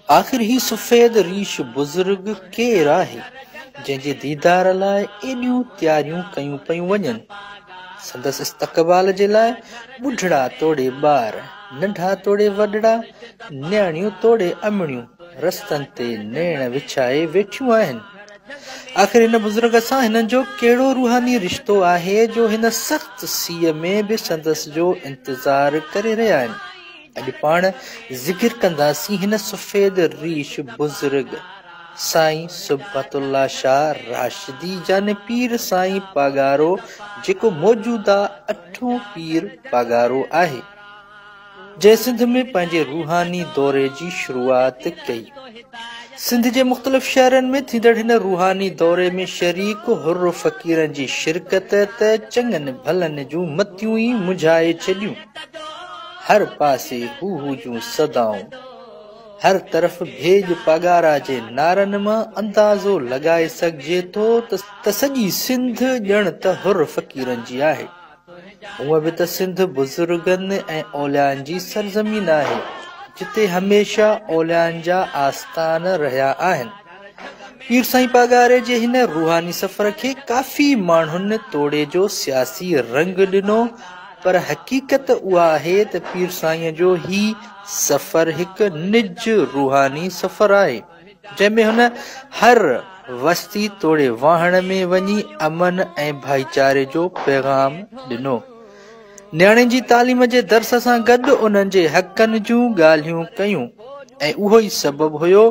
آخر هي سفيد ريش بزرگ ڪير آهي، جنهن جي ديدار لاء ايڏيون تياريون ڪيون پيون وڃن؟ سندس استقبال جي لاء ٻڍڙا توڙي ٻار، ننڍا توڙي وڏڙا، نياڻيون توڙي امڙيون رستن تي نيڻ وڇائي ويٺيون آهن. آخر هن بزرگ سان هنن جو ڪهڙو روحاني رشتو آهي جو هن سخت سيء ۾ به سندس جو انتظار ڪري رهيا آهن؟ اڄ پاڻ ذڪر ڪنداسين هن سفيد ريش بزرگ سائين صبغت الله شاهه راشدي يعني پير سائين پاڳارو جيڪو موجوده اٺون پير پاڳارو آهي جنهن سنڌ ۾ پنهنجي روحاني دوري جي شروعات ڪئي. سنڌ جي مختلف شهرن ۾ ٿيندڙ هن روحاني دوري ۾ شريڪ حر فقيرن جي شرڪت ته چڱن ڀلن جون متيون ئي منجهائي ڇڏيون. هر پاسي هو هو جون صدائون، هر طرف ڀيڄ پاڳارا جي نعرن مان اندازو لڳائي سگهجي ٿو ته سڄي سنڌ ڄڻ ته حر فقيرن جي آهي. هونء به ته سنڌ بزرگن ۽ اوليائن جي سرزمين آهي، جتي هميشه اوليائن جا آستان رهيا آهن. پير سائين پاڳاري جي هن روحاني سفر کي ڪافي ماڻهن توڙي جو سياسي رنگ ڏنو پر حقيقت اها آهي ته پير سائين جو هي سفر هڪ نج روحاني سفر آهي جنهن ۾ هن هر وستي توڙي واهڻ ۾ وڃي امن ۽ ڀائيچاري جو پيغام ڏنو. نياڻين جي تعليم جي درس سان گڏ انهن جي حقن جون ڳالهيون ڪيون ۽ اهو ئي سبب هيو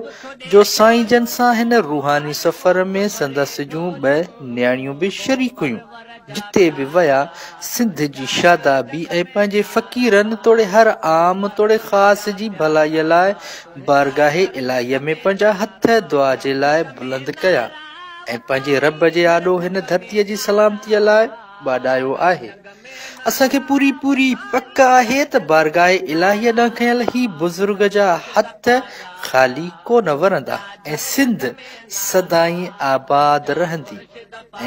جو سائين جن سان هن روحاني سفر ۾ سندس جون ٻه نياڻيون به شريڪ هيون. جتي به ويا سنڌ جي شادابي ۽ پنهنجي فقيرن توڙي هر عام توڙي خاص جي ڀلائيء لاء بارگاهه الاهيء ۾ پنهنجا هٿ دعا جي لاء بلند ڪيا ۽ پنهنجي رب جي آڏو هن ڌرتيء جي سلامتيء لاء ٻاڏايو آهي. اسان کي پوري پوري پڪ آهي ته بارگاهه الاهيء ڏانهن کنيل هي بزرگ جا هٿ خالي ڪو نه ورندا ۽ سنڌ سدائين آباد رهندي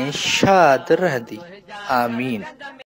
۽ شاد رهندي. آمين.